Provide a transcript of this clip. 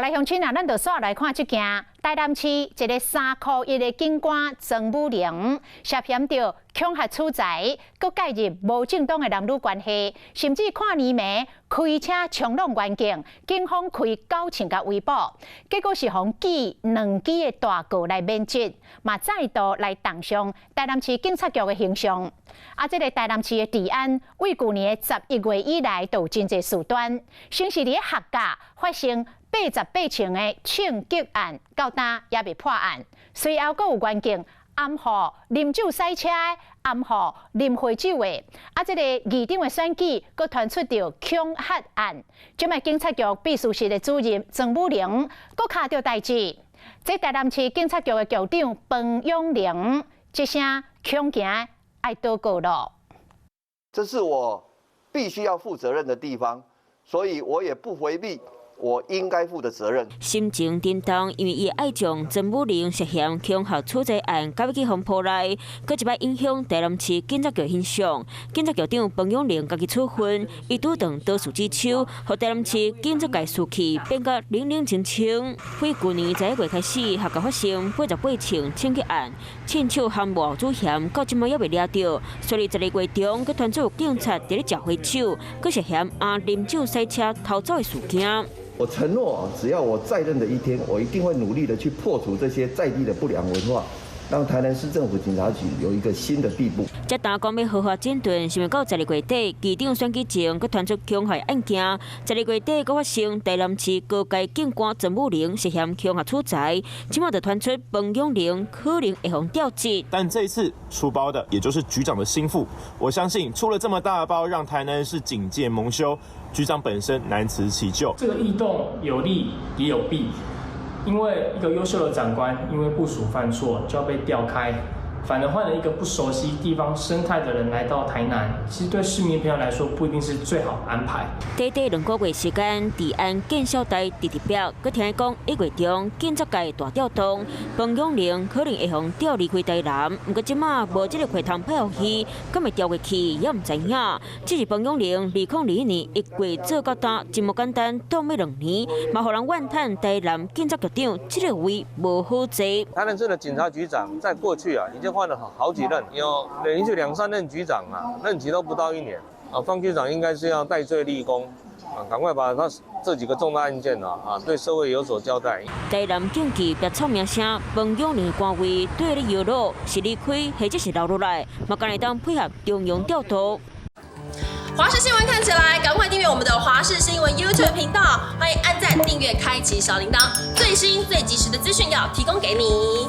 來鄉親啊，咱就煞來看這件台南市一个3箍1的警官曾武玲涉嫌著恐嚇取財，閣介入無正當的男女關係，甚至跨年暝開車衝挵員警，警方開九槍共圍捕，結果是予記兩支的大告來免職，嘛再度來重傷台南市警察局的形象。啊，這个台南市的治安，對舊年的11月以來都有真濟事端，先是佇咧學校發生88槍的槍擊案，到今也未破案。隨後閣有員警暗予啉酒駛車，暗予啉火酒的。啊，這个議長的選舉閣傳出著恐嚇案。這擺警察局秘書室的主任曾武玲閣卡著代誌。這台南市警察局的局長彭永玲，這聲恐驚愛倒告咯。這是我必須要負責任的地方，所以我也不迴避我應該負的責任。心情沉重，因為伊的愛將曾武玲涉嫌恐嚇取財案，到尾去予破內，閣一擺影響台南市警察局形象。警察局長彭永玲家己處分，伊拄當多事之秋，予台南市警察界士氣變甲冷冷清清。對舊年11月開始，學校發生88槍槍擊案，槍手含幕主嫌到這擺猶未掠著，所以12月中，閣傳出警察佇咧食火酒，閣涉嫌啊啉酒駛車逃走的事件。我承諾，只要我在任的一天，我一定會努力的去破除這些在地的不良文化，讓台南市政府警察局有一個新的地步。這當講欲好好整頓，想袂到12月底，議長選舉前，閣傳出恐嚇案件。12月底，閣發生台南市高階警官曾武玲涉嫌恐嚇取財，這擺就傳出彭永玲可能會予調職。但這一次出包的，也就是局長的心腹，我相信出了這麼大的包，讓台南市警界蒙羞，局長本身難辭其咎。這個異動有利也有弊，因為一個優秀的長官，因為部屬犯錯就要被調開，反而換了一個不熟悉地方生態的人來到台南，其實對市民朋友來說不一定是最好的安排。短短2個月時間，治安見效大直直飆，閣聽講1月中警察界大調動，彭永玲可能會予調離開台南，毋過這馬無這个缺通派予彼，敢會調過去也毋知影。只是彭永玲2021年1月做到今，真無簡單，擋欲2年，嘛予人怨嘆台南警察局長這个位無好坐。台南市的警察局長在過去啊，已經換了好幾任，有連續兩三任局長啊，任期都不到一年啊。方局長應該是要戴罪立功啊，趕快把他這幾個重大案件啊，對社會有所交代。台南警界別臭名聲，彭永玲的官位對咧搖落，是離開或者是留落來，嘛敢會當配合中央調度。華視新聞看起來，趕快訂閱我們的華視新聞 YouTube 頻道，歡迎按讚、訂閱、開啟小鈴鐺，最新最及時的資訊要提供給你。